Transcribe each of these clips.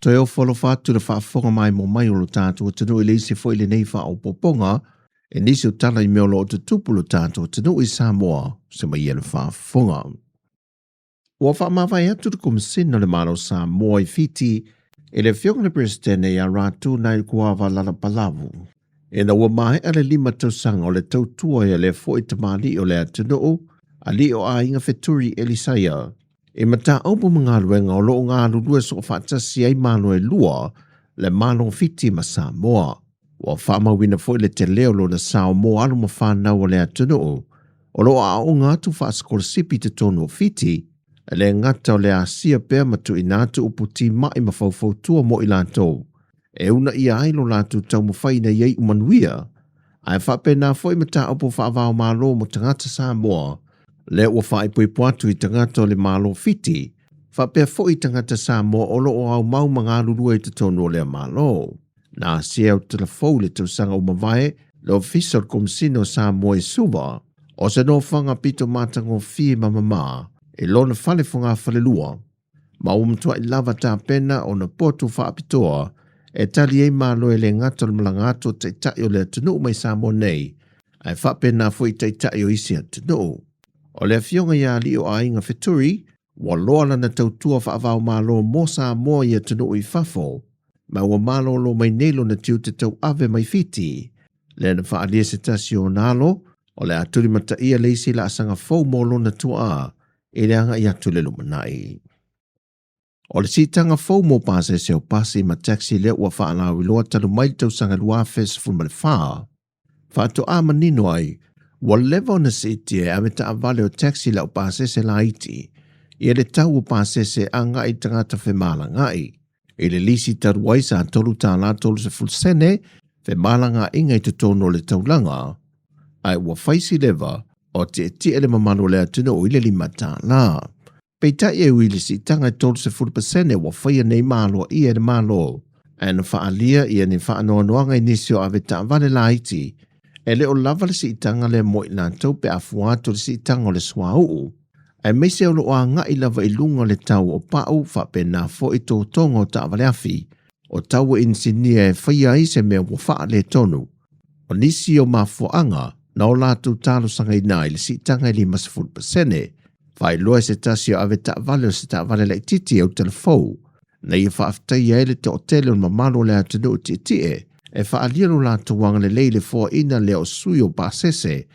Toe ofo alofa atu le faafofoga maimoa mai o lo tatou atunuu i le isi foi lenei faaopoopoga e nisi o tala i mea o lo o tutupu lo tatou atunuu i Samoa se mai ia le faafofoga. Ua faamavae atu le Komesina o le Malo o Samoa i Fiti i le Afioga i le Peresetene ia Ratu Naikuava Lalabalavu ina ua maea le 5 tausaga o le tautua i lea foi tamalii o le atunuu, alii o aiga Feturi Elisaia, i mataupu ma galuega o lo o galulue soofaatasi ai Malo e lua, le Malo o Fiti ma Samoa. Ua faamauina foi le tele o lona sao mo alo ma fanau o le atunuu o lo o aooga atu faasikolasipi i totonu o Fiti, e le gata o le asia pea ma tuuina atu upu timai ma faufautua mo i latou e uunaia ai lo latou taumafai ina ia iu manuia, ae faapena foi mataupu faava-o-Malo mo tagata Samoa, lea ua faaipoipo atu i tagata o le Malo Fiti, faapea foi i tagata Samoa o lo o aumau ma galulue i totonu o lea Malo. Na asia e Utalafou i le tausaga ua mavae le Ofisa o le Komesina o Samoa i Suva, o se nofoaga pito matagofie ma mamā i lona fale fogafalelua, ma ua matuai lava tapena ona potu faapitoa e tali ai malo e le gata o le malaga atu o taitai o le atunuu mai Samoa nei, ae faapena foi i taitai o isi atunuu. O le afioga ia Alii o Aiga Feturi, ua loa lana tautua faava-o-Malo mo Samoa i atunuu i fafo, ma ua malolo mai nei lona tiute tauave mai Fiti, lea na faaalia se tasi o ona alo, o le a tulimataia le isi laasaga fou mo lona tuaa i le agai atu i le lumanai. O le siitaga fou mo pasese o pasi ma taxi lea ua faalauiloa talu mai le tausaga 2014, faatoa manino ai ua leva ona siitia e ave taavale o taxi lau pasese laiti ia le tau o pasese agai i tagata femalagaai. I le lisi talu ai sa $3.30 femalagaaiga i totonu o le taulaga, ae ua fai si leva o tietie le mamalu o le atunuu i le $5. Peitai e ui i le siitaga e 30% ua faia nei ma aloaia e le Malo, ae na faaalia ia ni faanoanoaga i nisi o avetaavale laiti, e le o lava le siitaga lea mo i latou pe a fua atu i le siitaga o le suauu, aemaise o lo o agai lava i luga le tau o pau faapena foi totoga o taavaleafi, o tau e inisinia e faia ai se mea ua faaletonu. O nisi o mafuaaga na o latou talosagaina ai le siitaga e 50%, faailoa e se tasi o avetaavale o se taavale laitiiti e Utalafou, na ia faafetaia ai le toatele o le mamalu o le atunuu tietie e faaalia lo latou agalelei i le foaiina lea o sui o pasese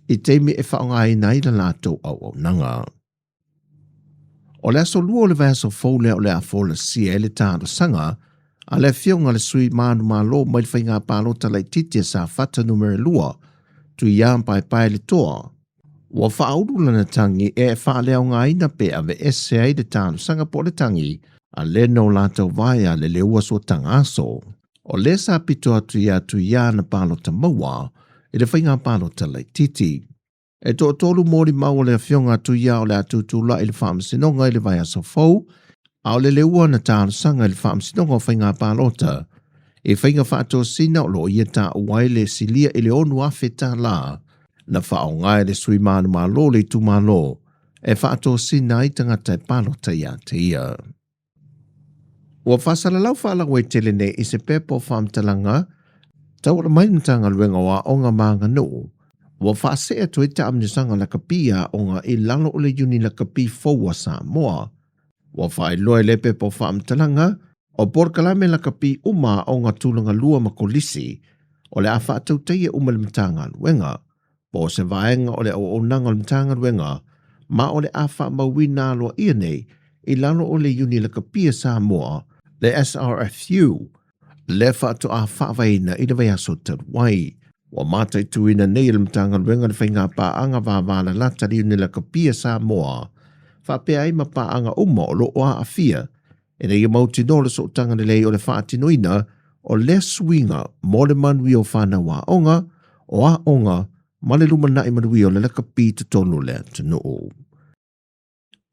i taimi e faaaogaina ai la latou auaunaga. O le aso 2 o le vaiaso fou lea o le a folasia ai le talosaga a le afioga a le sui manumalo mai le faiga palota laitiiti a Safata numera 2, Tuiā Paepae le Toa. Ua faaulu lana tagi e faaleaogaina pe aveese ai le talosaga po o le tagi a le no latou vae a le leua suataga aso. O lea sa pito atu iā Tuiā na palota maua i le faiga palota laitiiti. E toatolu molimau o le afioga a Tuiā o le a tutulai i le faamasinoga i le vaiaso fou, a o le leua na talosaga i le faamasinoga o faiga palota i faiga faatosina o lo o ia taua ai le silia i le $6,000 na faaaoga e le sui manumalo o le itumalo e faatosina ai tagata e palota ia te ia. Ua faasalalau faalauaitele nei i se pepa o faamatalaga tauala mai le Matagaluega o Aoga ma Aganuu, ua faasee atu ai taamilosaga lakapi aoga i lalo o le Iuni Lakapi fou a Samoa. Ua faailoa i lea pepa o faamatalaga, o polokalame lakapi uma aoga tulaga lua ma kolisi o le a faatautaia uma e le Matagaluega, po o se vaega o le auaunaga o le Matagaluega, ma o le a faamauina aloaia nei i lalo o le Iuni Lakapi a Samoa, le SRFU, lea faatoa faavaeina i le vaiaso talu ai. Ua mataituina nei e le Matagaluega le faiga paaga vavalalata i le Iuni Lakapi a Samoa, faapea ai ma paaga uma o lo o aafia, ina ia mautinoa le sootaga lelei o le faatinoina o lea suiga mo le manuia o fanau aoga, o aoga ma le lumanai manuia o le lakapi i totonu o le atunuu.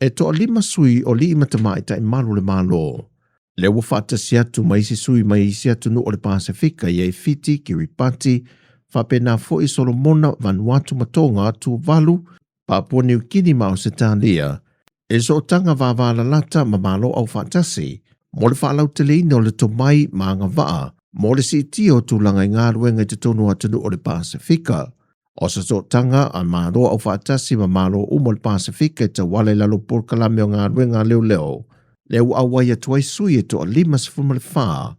E toalima sui o alii ma tamaitai malu o le Malo, lea ua faatasi atu ma isi sui mai isi atunuu o le Pasefika i ai Fiti, Kiribati, faapena foi Solomona, Vanuatu ma Tonga, Tuvalu, Papua Niu Kini ma Ausetalia, i sootaga vavalalata ma Malo Aufaatasi. mo le faalauteleina o le tomai ma agavaa mo le siitia o tulaga i galuega i totonu o atunuu o le Pasefika. O se sootaga a Malo Aufaatasi ma Malo uma o le Pasefika e tauala i lalo o polokalame o galuega a leoleo, lea ua auai atu ai sui e toa 54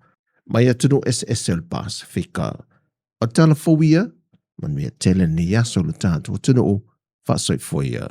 mai atunuu eseese o le Pasefika. O tala fou ia, manuia tele lenei aso i lo tatou atunuu, faasoifua ia.